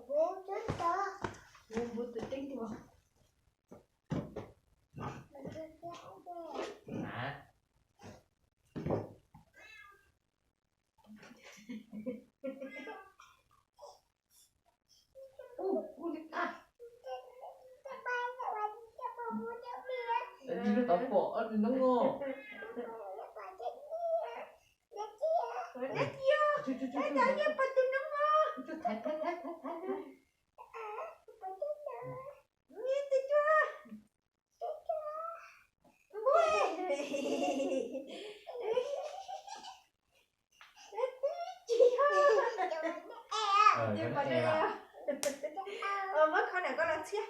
Ua tus teeb dua. Tau pom ob tug noob os. Dab tsi os? Dab tsi os? Dab tsi os? Pom tus noob os. Nyiam tus cuag. Npua. Dab tsi os? Muab kho na koj los txhiab.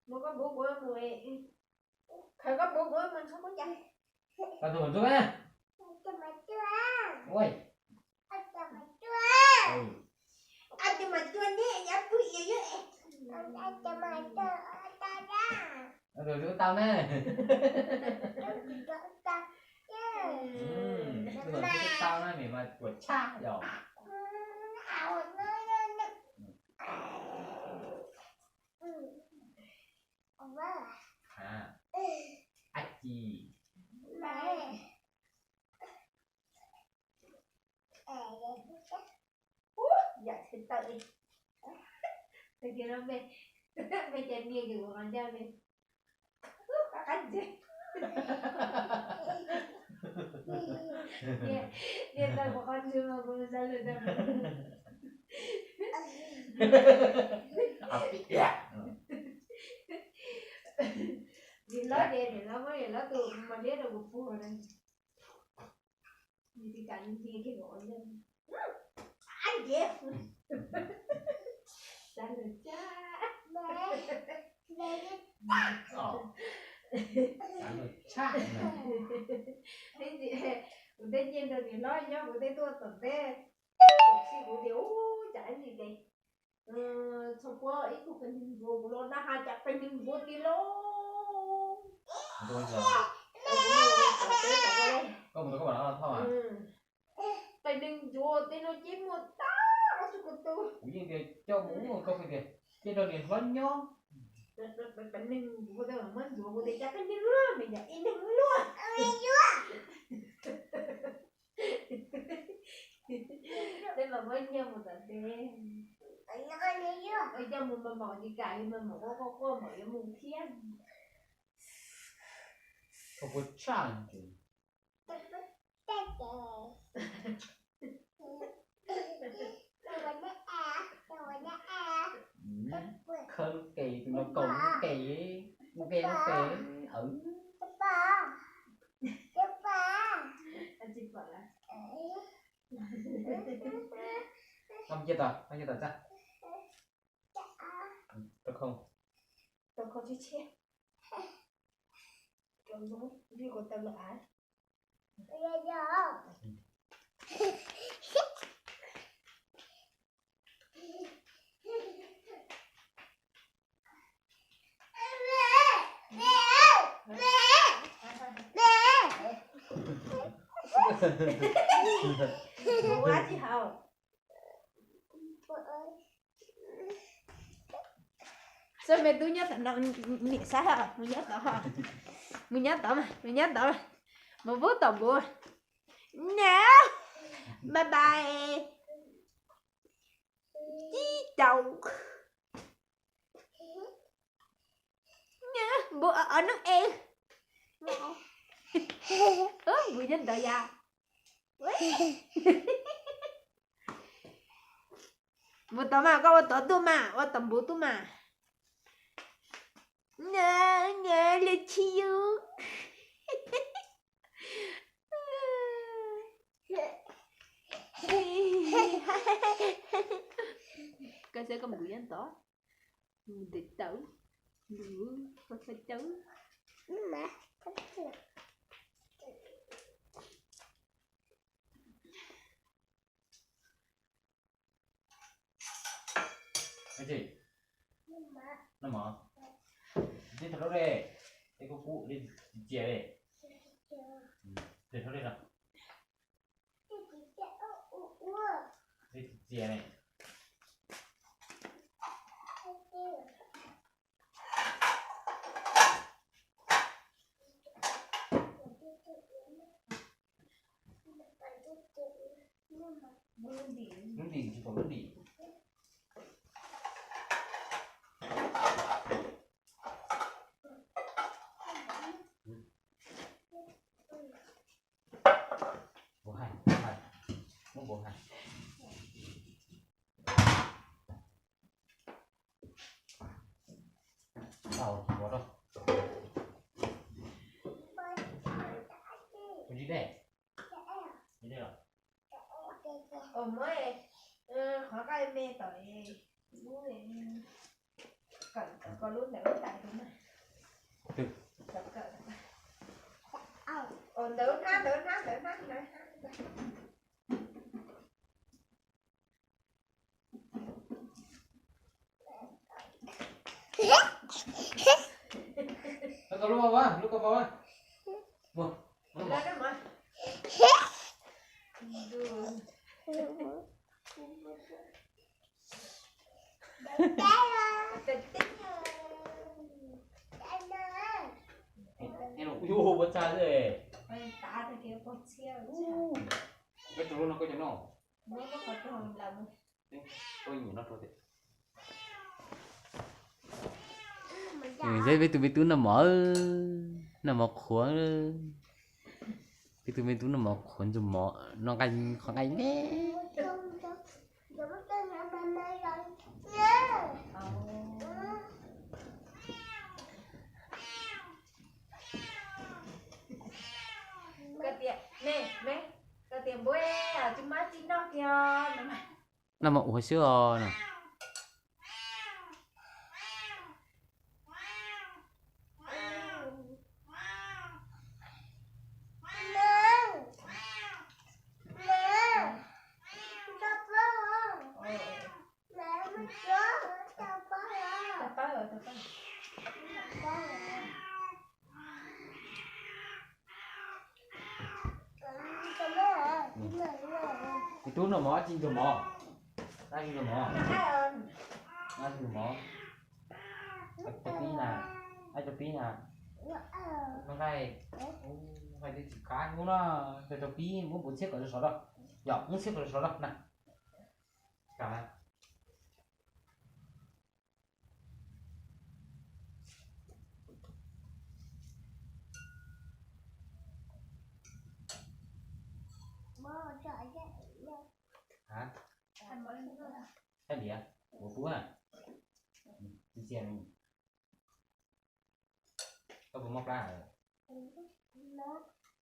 Muab koj npua kuv mus, khaws koj npua kuv mus ntxhua kub cas. Koj tus ntxhua. Ua, tus mas cua ne, yav pw iav yuav. Tus tau na. Tus tau na, nws mas kuam tshaj yom. Ab tsi. Yam txhia tawm li. Tag kis no me, me cov niag yus ua qhov ncauj me. Qab qab ntses. Niag tau kuv qhov ntses mas kuv ntawd lawm ntag. Niam hlob ces niam hlob muab niam hlob tus mos liab rau kuv pub na. Nws tsis kam nws nce kiag kuv qhov ncauj. Ab nce. Xav lawm tsa. Xav lawm tshaj. Kuv tej nyiaj nrog niam hlob nyob, kuv tej tuaj tom ntej. Tam sim kuv tias ub, cas ib ntsis ces txhua puab ib tug qe neeg ntsuav kuv los na, has cas qe neeg ntsuav tiag lauj. Koj mus rau koj mam thauj. Qe neeg ntsuav tej no ces muaj tag ob tug ko taw. Kuv yeej tias coj mus ua koj tias cia rau niam hlob nyob. Qe neeg ntsuav tej muab ntsuav kuv tias cas qe neeg luaj, nws yog ib neeg luaj. Tej mas muab nyiaj mus tom ntej. Coj mus mas maum tsis kam li, mas maum quaj quaj quaj, maum yuav mus thiab. Koj puas tshaj. Khawb lub qe, tus no kaus lub qe, lub qe lub qe. Koj mus cia tod, koj cia tod tsa. Rau khau, rau khau tshiab tshiab. Rau ntxuav nrig kuv taw lawm av. Ua tsis haus. Xab me tub nyob tom no, niam Xab, mus nyob tod, mus nyob tod mas, mus nyob tod mas, mus pub tom npuv. Nab, bye bye. Tib tau. Nab, npuv o o noob es. Npuv nyob ntawd yas. Mus tod mas, koj ua tod tuaj mas, ua tom npuv tuaj mas. Nab, nab, lawv tsis yus. Koj saib koj npuv nyob ntawd, nws ntes tawv, nws ua koj txhawj tawv. Noj mov, tib thaum rau dej, es kuv kuv li cia li, tib thaum rau dej no. Ntxias ne. Lub ntim tsis pom lub ntim. Npaum hais, npaum hais, muab npaum hais. Tau, npaum rau. Ua tsis dej, tsis dej los. Ua muab qhov nqaij me tom lub, kawm kawm ua lub ntawm lub tais rau na. Kawm kawm. Ua ntawm lub hnab, ntawm lub hnab, ntawm lub hnab, ntawm lub hnab. Lub ko, lub ko, lub ko. Ua tsa, koj rau lub no koj cov noj. Peb tus me tub noj mov, noj mov qhuav. Peb tus me tub noj mov qhuav ntxuag mov, noj nqaij, qhov nqaij me. Koj tias, me, me, koj tias npua, tsis muaj txiv noj kiag. Noj mov ua xwb os no. Tus tub noj mov tsis ntxuag mov. Dab tsis ntxuag mov. Dab tsis ntxuag mov. Cov pib na, dab cov pib na. Noj nqaij, nqaij twb tsis kav hnub no, cov pib muab npaum txhiab kom sov sov rau. Yog muab txhiab kom sov sov rau na. Kav. Hab, hab liam, ua pub na. Txiv txias, koj puas mob plab?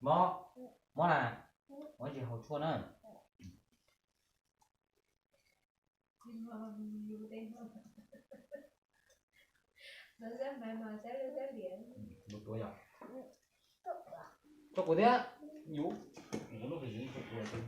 Mob, mob na, mob tsis haus tshuaj na. Tuav yog, tuav kuv thiab, yus, kuv lub pes yus tuav kuv.